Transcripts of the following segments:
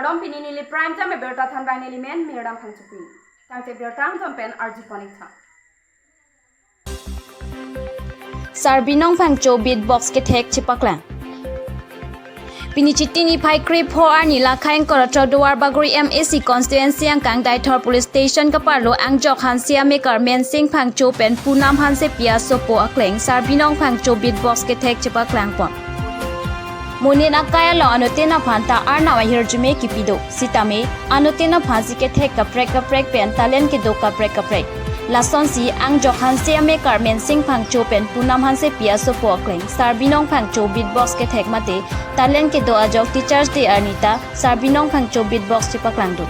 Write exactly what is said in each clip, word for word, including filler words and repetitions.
Pini neli Prime Time abirta thanbang neli men Mirdam Phangchopi. Tangte birta angton pen arjupon-ik tha. Sarbinong Phangcho beatbox kethek chepaklang. Pini Chiti niphai krepho arni lakha ingkoi ra throk Duarbagori M A C constituency angkang Deithor Police Station kaparlo angjok Hanse amekar Mensing Phangcho pen Punam Hansepi asopo akleng Sarbinong Phangcho beatbox kethek chepaklangpon. Monit akai along anuttin aphan ta arnam ahirjume kipi do. Sitame, anuttin aphansi kethek kaprek kaprek pen talent kedo kaprek kaprek. Lasonsi, angjok Hanse amekar Mensing Phangcho pen Punam Hansepi asopo akleng Sarbinong Phangcho beatbox kethek mate talent kedo ajok Teachers Day arni ta Sarbinong Phangcho beatbox chepaklangdun.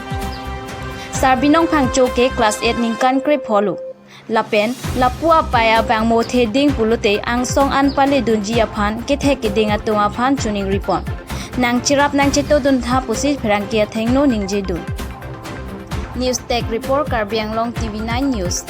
Sarbinong Phangcho ke class eight ningkan krepho lo. Lapen, lapu apai abang mothe ding pulote angsong an paledunji aphan kethek keding atum aphan choningripon. Nangcherap nangchetodun tha pusi pherangke athengno ningjedun. News Desk Report, Karbi Anglong T V nine News.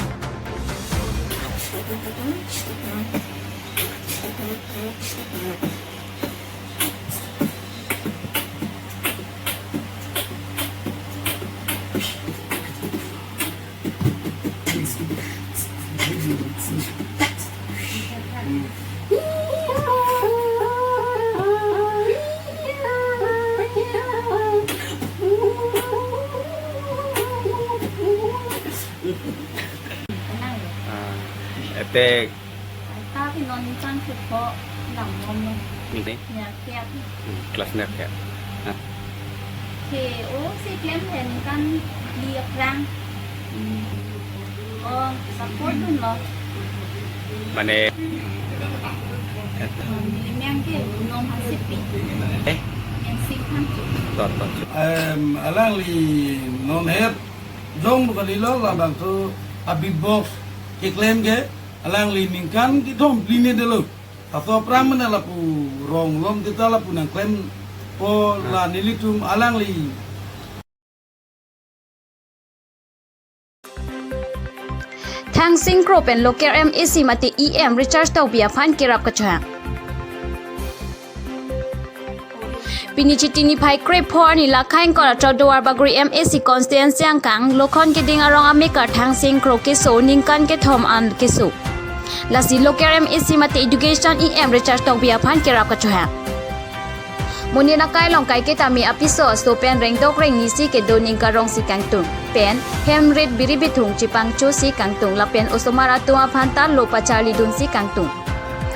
Ah, etek. Ata pi non ningkan krepho lam nom lo. Ningkan? Nerkep. Hmm, class nerkep. Ah. Ke o si klem he ningkan phli aphrang. Hmm. O support dunlo. Mane. Neli men ke Punam Hansepi. Eh? Mensing Phangcho. Tot, tot. Em, alangli non het jong do kalilo labangso a beatbox keklem ke. Alangli ningkan kethom phli ne dolo. Laso aphrang mena lapu rong lom kita lapu nangklempo la nelitum alangli. Thangsing Kro pen Local M A C mate E M Richard Tokbi aphan kerap kachohang. Pini Chiti niphai krepho arni lakha ingkoi ra throk Duarbagori M A C constituency angkang Lokhon Keding arong amekar Thangsing Kro keso ningkan kethom an keso. Lasi Local M A C mate Education E M Richard Tokbi aphan kerap kachohang. Monit akai along kaiketa me apiso aso pen rengdok rengni si kedo ningkarong si kangtung. Pen hem rit biri bithung chepangcho si kangtung lapen osomar atum aphan ta lo pacharlidun si kangtung.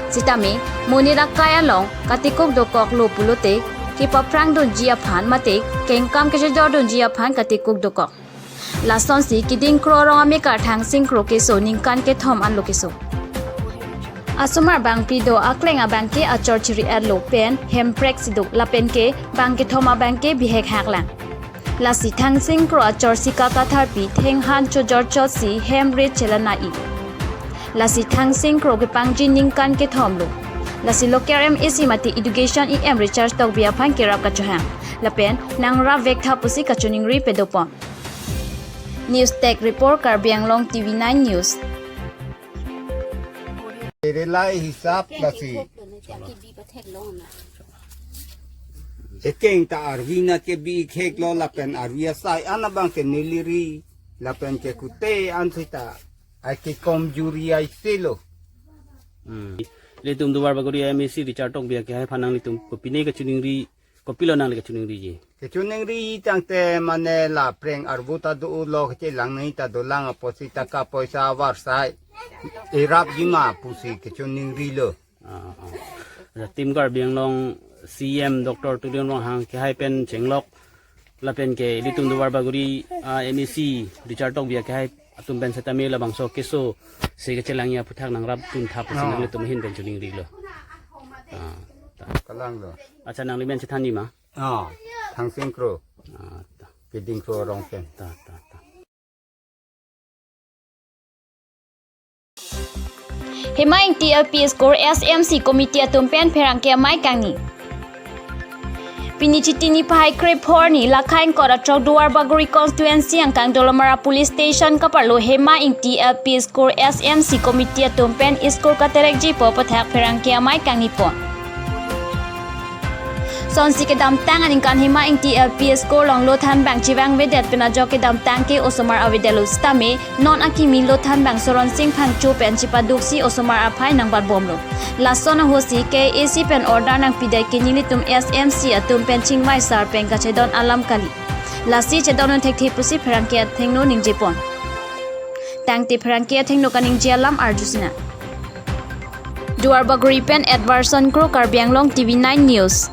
Sitame, monit akai along katikuk dokok lo pulote, kepaphrangdunji aphan mate, kengkam kechejordunji aphan katikuk dokok. Lasonsi Keding Kro arong amekar Thangsing Kro keso ningkan kethom anlo keso. Asomar bangphli do akleng abangke achor chiri-etlo pen hem prek si do lapen ke bang kethom abangke bihek haklang. Lasi Thangsing Kro achor si kakatharpi thenghan chojor chot si hem rit chelang-i. Lasi Thangsing Kro kepangji ningkan kethom lo. Lasi Local M A C mate Education E M Richard Tokbi aphan kerap kachohang. Lapen nangrap vek tha pusi kachiningri pedopon. News Desk Report, Karbi Anglong T V nine News. Relai hisap lasi. Ekeng ta arvi na kebi khek lo lapen arvi asai an abang ke neli ri lapen ke kute an sita ai ke komjuri ai selo. Hmm. Ilitum Duarbagori M A C Richard Tokbi ke hai aphan nanglitum kopine kachiningri, kopilo nangli kachiningriji? Kachiningri tangte mane la preng arvo ta dolo, kachelang nangji ta dolang apotsi taka poisa avarsai irapji ma pusi kachiningrilo. Ah, ah. Aja Team Karbi Anglong C E M Doctor Tuliram Ronghang ke hai pen chenglok lapen ke ilitum Duarbagori, ah, M A C Richard Tokbi ke hai atum pen setame labangso keso si kachelangji aphuthak nangrapdun tha pusi Oh. nanglitum ahin pen chiningrilo. Ah, ta. Kalanglo. Acha nangli men chethanji ma? Oh, Thangsing Kro. Ah, ta. Keding Kro arong pen. Ta, ta, ta. Hema Ingti L P School S M C Committee atum pen pherangke amei kangni. Pini Chiti niphai krepho arni lakha ingkoi ra throk Duarbagori constituency angkang Dolamara Police Station kaparlo Hema Ingti L P School S M C Committee atum pen school katerekji pu aphuthak pherangke amei kangnipon. Lasonsi kedamtang aningkan Hima Ingti L P School along lothan bang chevangvedet pen ajok kedamtang ke osomar avedetlo sitame non akimi lothan bang Soron Sing Phangcho pen chepaduksi osomar aphai nangbatbomlo. Lason ahutsi K A A C pen order nangpidet ke nelitum S M C atum pen chingvai sar pen kachedon alam kali. Lasi chedondun thekthe pusi pherangke athengno ningjepon. Tangte pherangke athengno kaningje alam arjusina. Duarbagori pen Edwardson Kro, Karbi Anglong T V nine News.